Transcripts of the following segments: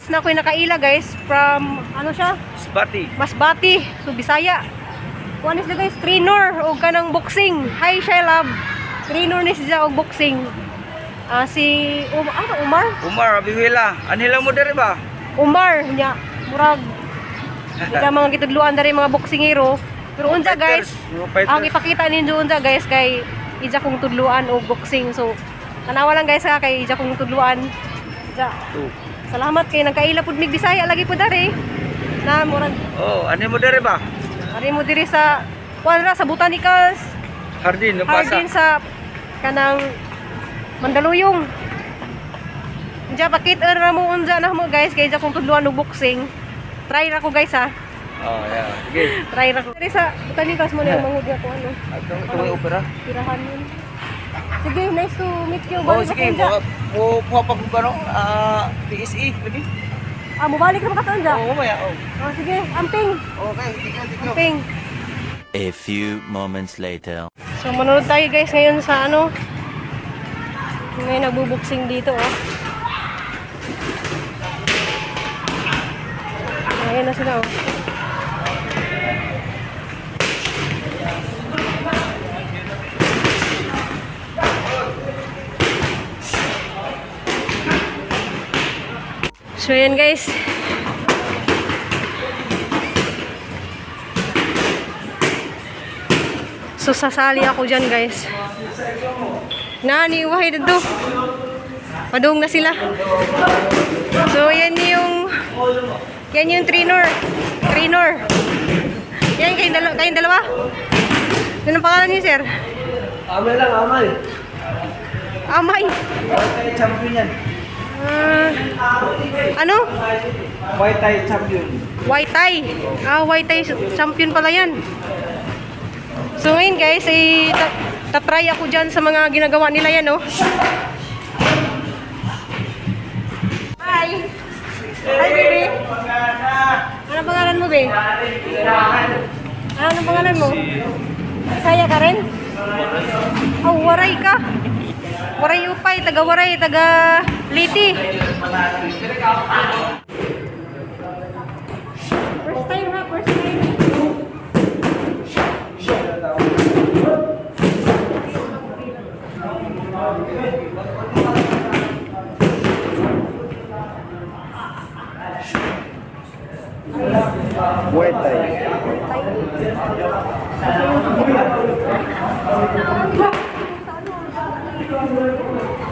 Na ako'y nakaila, guys, from ano siya? Spati. Masbate, so Bisaya. Kuan sila, guys, trainer og kanang boxing. Hi, Shelab. Trainer ni siya og boxing. Ah, si ano, Umar? Umar Abiwila. Anhi lang mo diri ba? Umar nya murag ika mga gitudluan diri mga boksingero. Pero unsa, guys, Mga fighters. ang ipakita ninyo unsa, guys, kay ija kong tudluan og boxing. So tanawa lang, guys, ha, kay ija kong tudluan. Ija. Two. Salamat kay nagkaila pud mig Bisaya lagi pud diri. Na murag Oh, anhi mo diri ba? ari mo diri sa kuan ra sa Botanicals Hardin, no pasa. Hardin sa kanang Mandaluyong. Unja pakita ra mo unja na mo, guys, kay ija kong tudluan og boxing. Try ra ko, guys, ha. Oh, yeah. Sige. Try ra ko. Diri sa Botanicals mo na yung mangud ko ano. Ito ito may opera. Tirahan yun. Sige, nice to meet you. Oh, Balik sige, ako unja. mo mo pa kung ano, PSE lagi. Ah, mobalik ra ba ka unja? Oo, mamaya. Oh. Oh, sige, amping. Okay, thank you, thank you. Amping. A few moments later. So, manonood tayo, guys, ngayon sa ano. May nagbuboxing dito, oh. Ayan na sila, oh. So, ayan, guys. So, sasali ako dyan, guys. Nani, wahay dito. Padung na sila. So, yan yung trainer. Trainer. Yan, kayong dalawa. Ano ang pangalan niyo, sir? Amay lang, amay. Amay. Muay Thai champion yan. Ah, ano? Muay Thai champion. White Thai. Ah, White Thai champion pala yan. So ngayon, guys, ay tatry ako dyan sa mga ginagawa nila yan, oh. Hi! Hi, baby! Ano pangalan mo, babe? Ano pangalan mo? Bisaya ka rin? Oh, Waray ka. Waray Upay, taga Waray, taga Liti. First time ha, first time. Muay Thai.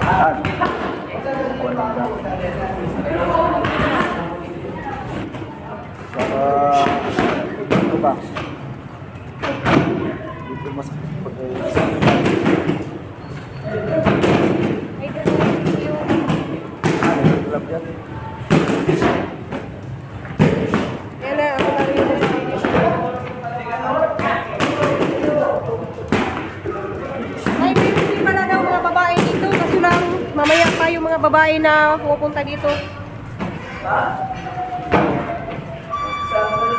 Ah. Saka, ano ba? Dito masakit pag ano, club yan. Yan na, ako na rin yung Ay, hindi pala daw mga babae dito. Kaso lang, mamaya pa yung mga babae na pupunta dito.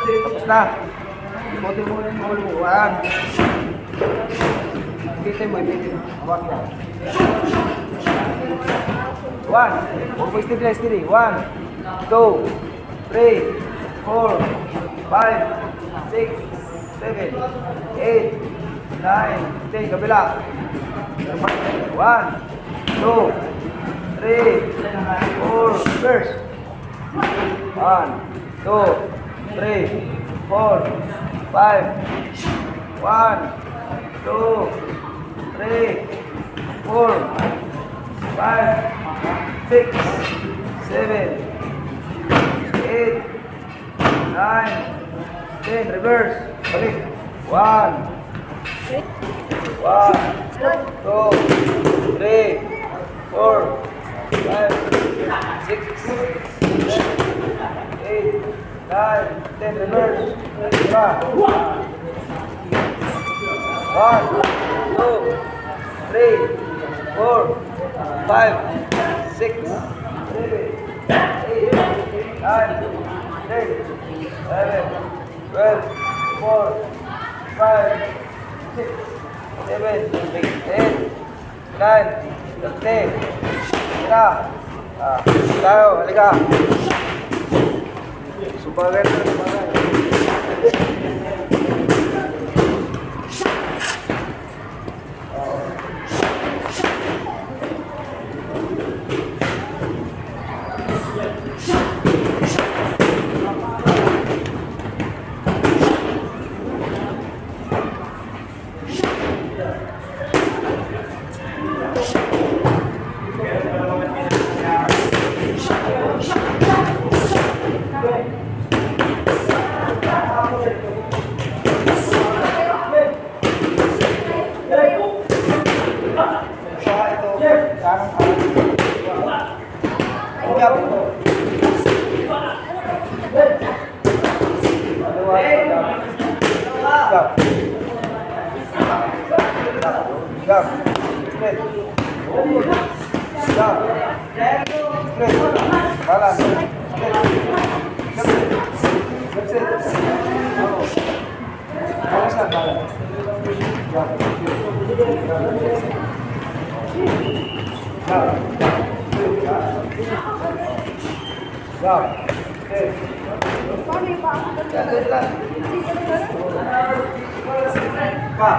Tapos na. Ikotin mo yung ulo mo. One. Ipitin mo, ipitin mo. Hawak yan. One. Huwag mo steady na steady. One, two, three, four, five, six, seven, eight, nine, 10. Kabila. One, two, three, four, first. One, two, three, four, five. One, two, three, four, five, six, seven, eight, nine, 10. Reverse. Balik. One, one, two, three, four, five, six, seven, eight, nine, 10. Reverse. Diba? One, two, three, four, five, six, seven, eight, nine, 10, 11, 12, 4, 5, 6, 7, 8, 9, 10. Tira. Ah, tayo, halika. Subagan na, subagan. Siya ito, kanang kanan. Jab ito. Dalawa, jab. Jab. Jab. Straight. Jab. Straight. Balance. Straight. Jab straight. Jab straight. Oo. Balance lang, balance. Jab. Jab. Jab. Jab. Straight. Yan, ganyan lang. Pa.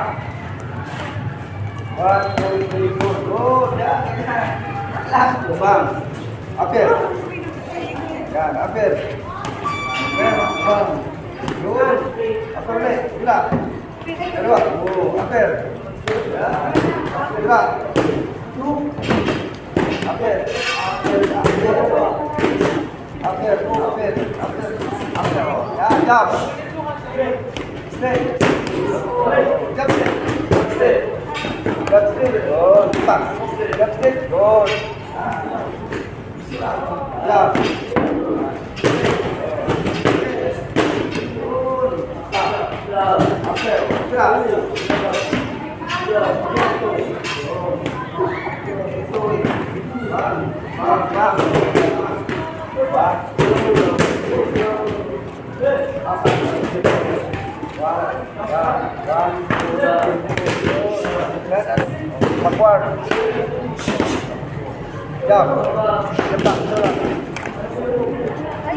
1, 2, 3, 4. Good. Yan, ganyan. Lang. Bang. Upper. Yan, upper. Upper, bang. Good. Upper ulit. Bila. Dalawa. Oh, upper. Yan. Bila. Two. Upper. Upper, upper. Upper, upper, upper. Upper. Yan, jab. Straight. Jab straight. Straight. Jab straight. Good. Back. Jab straight. Good. Jab. Good. Upper. Jab. Bang, bang. Backward. Jab. Jab back.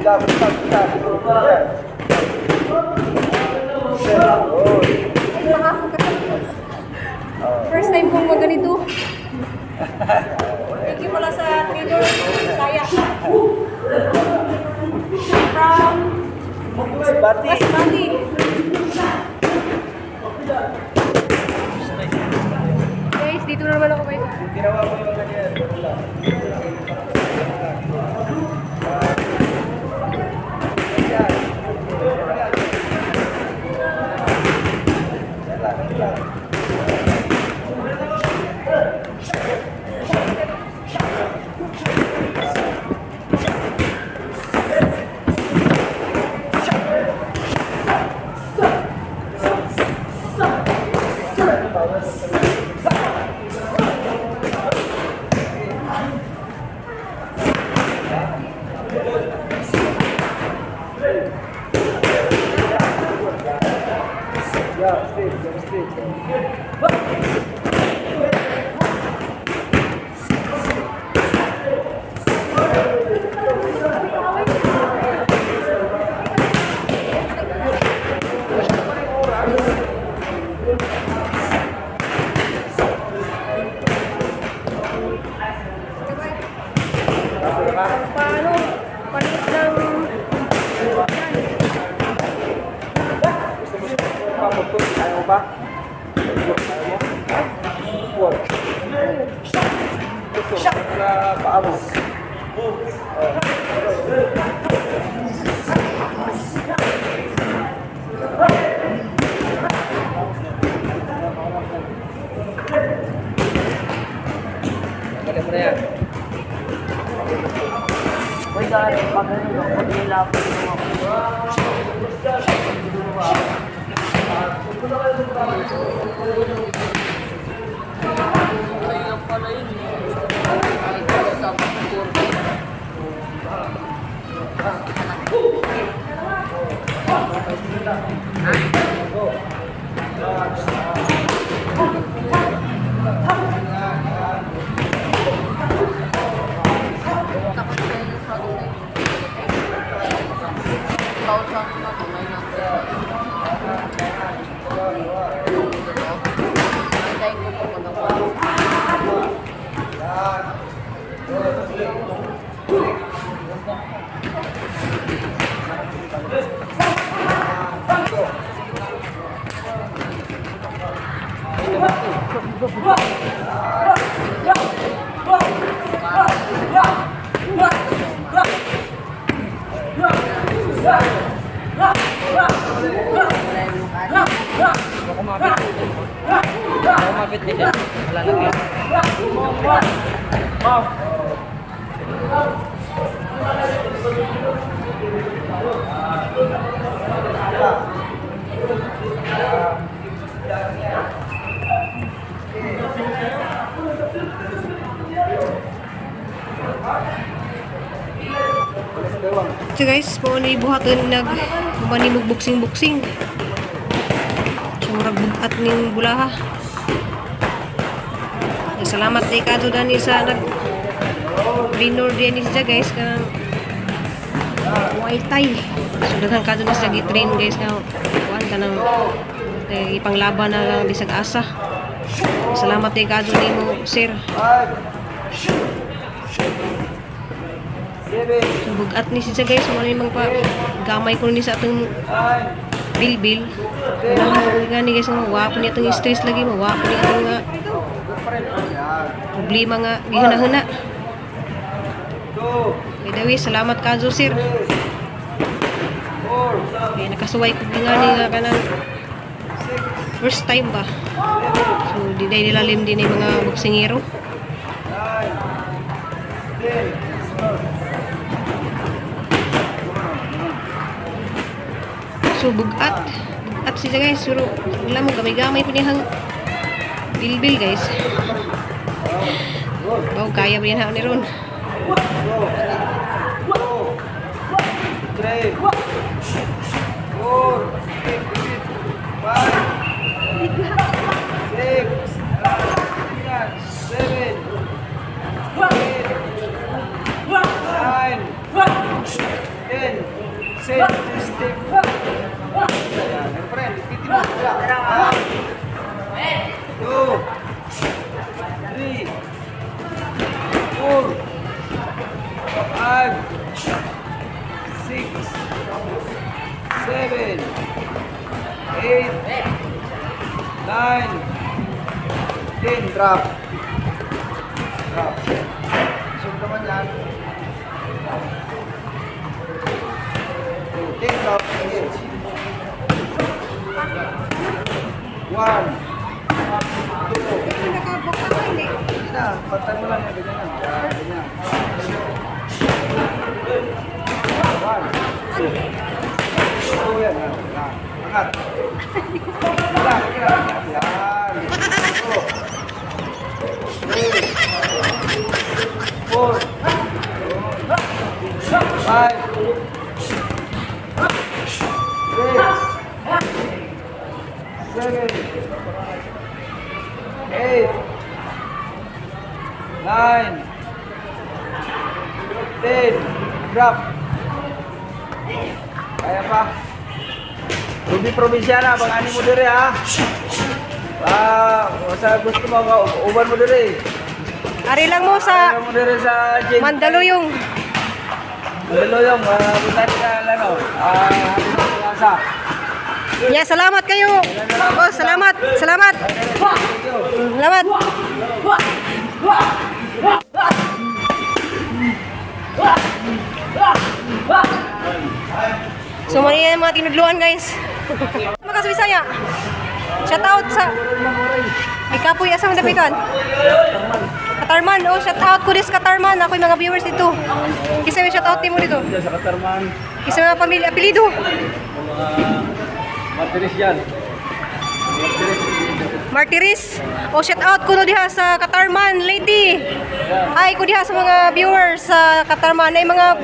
Jab, jab, jab. Yeah. Yeah. Good. Ay, nakakakatawa. First time kong maganito. Thank you pala sa trainer, Saya. From Bati. Masbate. Guys, dito na naman ako guys. Ginawa mo yung ganyan. Ganun lang. Yan lang, yan lang. Yeah, straight, jab straight. Paano? Palit ng... Gusto mo pa magtut? Kaya mo ba? Kaya mo? Work. Gusto na paa mo. Galing mo na yan. Uy, gari, pag ano, pag nilapit mo ako. Okay lang pala yun eh. Ay, sa pagkurbi. Tapos tayo ng sabi sa'yo. 1,000 na to, 900. Antayin ko po pag ako. Kumapit din siya. Wala lang yan. So guys, po ni buhaton nag humani mo boxing boxing. So murag bugat ning bulaha. Salamat kay Kato Dani sa nag trainer din ni siya, guys, kanang Muay Thai. So daghan kadto na siya gi-train, guys, nga kuan kanang ipanglaban na lang bisag asa. Salamat kay Kato nimo, sir. 5, 7, So, bugat ni siya, guys, mo ni pa gamay ko ni sa atong 9, bilbil. Wala nga ni, guys, nga wapo ni atong stress lagi, mawapo ni atong nga problema nga gihuna-huna. 2, By the way, salamat ka, sir. 3, 4, Kaya nakasuway ko nga ni nga kanang 6, first time ba. So, di dahil nilalim din yung mga boksingero. 9, 10. So, bugat. Bugat siya, guys. Pero, wala mo, gamay-gamay po niyang bilbil, guys. Wow, kaya ba yan ni Ron? 3, 4, 5, 6, 7, 8, 9, 10, 7, step. Ayan, friend, ipitin mo sila. 1, 2, 3, 4, 5, 6, 7, 8, 9, 10. Drop. Drop. Zoom naman yan. 10 drop. Again. 1, 2, hindi na. Patay mo lang yan. Ganyan lang. Yan, ganyan. 1, 2, 2 yan. Yan. Yan. Angat. Wala, wala. Yan. 2, 3, 4, 5, 6, 7, 8, 9, 10. Drop. Kaya pa. Ruby Provinciana, bang ani mo dire ha. Ah, sa gusto mo ka uban mo dire. Ari lang mo sa Uban mo dire sa gym. Mandaluyong. Mandaluyong, punta sa ano, sa Yeah, salamat kayo. Oh, salamat. Salamat. Salamat. So, mali yan mga tinudluan, guys. Mga Bisaya. Shout out sa Ay kapoy asa man dapitan? Katarman. Oh, shout out ko dis Katarman. Ako yung mga viewers dito. Kisa may shout out mo dito. Sa Katarman, Kisa mga pamilya apelyido. mga Martires yan. Martires. Martiris. O shout out ko no diha sa Katarman, lady. Hi ko diha sa mga viewers sa Katarman ay mga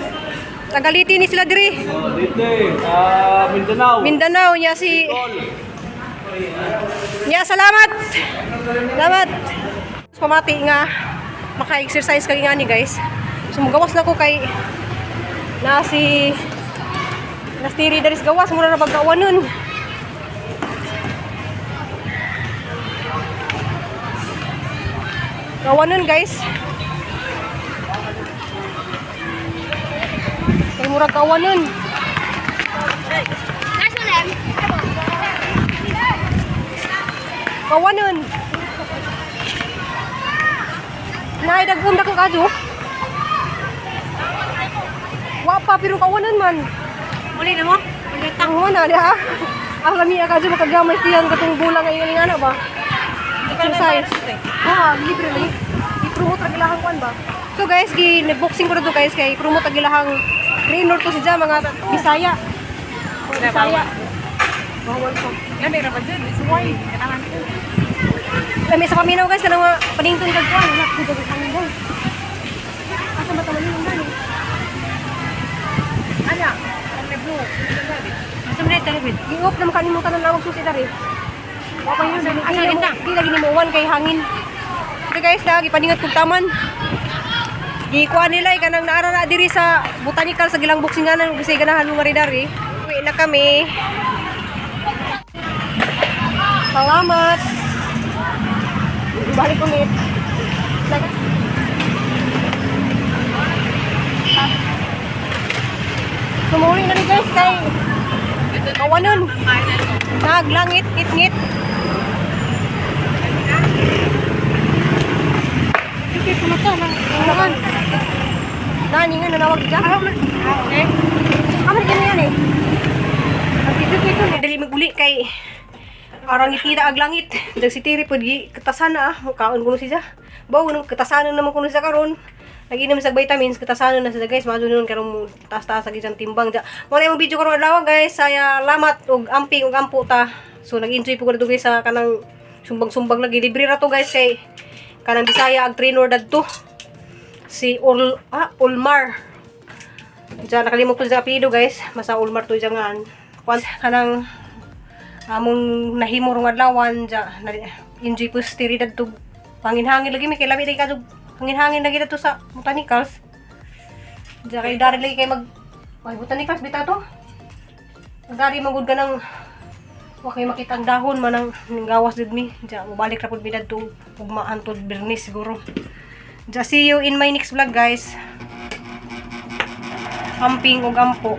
tagaliti ni sila diri. Oh, dito eh. Ah, Mindanao. Mindanao niya si Niya salamat. Salamat. Pamati nga maka-exercise kay nga ni, guys. So mugawas na ko kay na si Nastiri daris gawas mura ra pagkawanon. Kawanon, guys. Kay mura kawanon. Kawanon. Nay, dagpum dako kadyo. Wa pa pero kawanon man. Uli na mo? Ang na diha. Ang lami ka kadyo makagamay siyan katong bola ngayon nga na ba. Exercise. Ah, libre ni. I-promote ra gilahang kuan ba. So guys, gi boxing ko na to, guys, kay promote ra gilahang trainer to si ja mga Bisaya. Bisaya. Bawal ko. Lami ra ba dyan? Suway. Kailangan ko. Lami sa paminaw, guys, kanang mga panington kag kuan, wala ko daghan hangin, guys. Asa ba taman yung gani? Ana, ang may blue. Asa man ito talubid? Gi-off naman kanimo tanan lawag susi dari. Wa pa yun. Asa Dili kita? di lagi nimo uwan kay hangin. Ito, guys, lagi paningot kog taman. Gikuha nila eh, kanang naara na diri sa botanical sa gilang buksinganan ug bisay ganahan mo nga ri dari. Uwi na kami. Salamat. Balik ulit. Sumuli na rin, guys, kay kawanon. Naglangit, ngit-ngit. Okay, pumunta na. Naman. Nani nga nanawag dyan. Okay. Kamu na yan eh. Dali maguli kay arang ngiti ag langit. Dag si Tiri pud gi katasan na ah. Kaon kuno siya. Bawo nang katasanon naman kuno siya karon. Naginom sa vitamins, katasanon na siya, guys. Majo nun karon mo taas-taas ag isang timbang ja. Mo na imong video karon adlaw, guys. Saya lamat og amping og ampo ta. So nag-enjoy po ko dito, guys, sa kanang sumbag-sumbag lagi libre ra to, guys, kay kanang Bisaya ag trainer dadto. Si Ul ah, Ulmar. Diyan, nakalimot ko sa apelyido, guys. Masa Ulmar to dyan nga. Kwan, kanang among nahimo rong adlawan dyan. Enjoy po sa tiri dadto. Hangin-hangin lagi may kay lami lagi kadto. Hangin-hangin lagi dadto sa botanicals. Diyan kay dari lagi kay mag ay botanicals bita to. Dari magud ka ng wa kay makita ang dahon man ang gawas jud mi. Diyan mobalik ra pud mi dadto ugma antod Bernis siguro. Diyan, see you in my next vlog, guys. Amping ug ampo.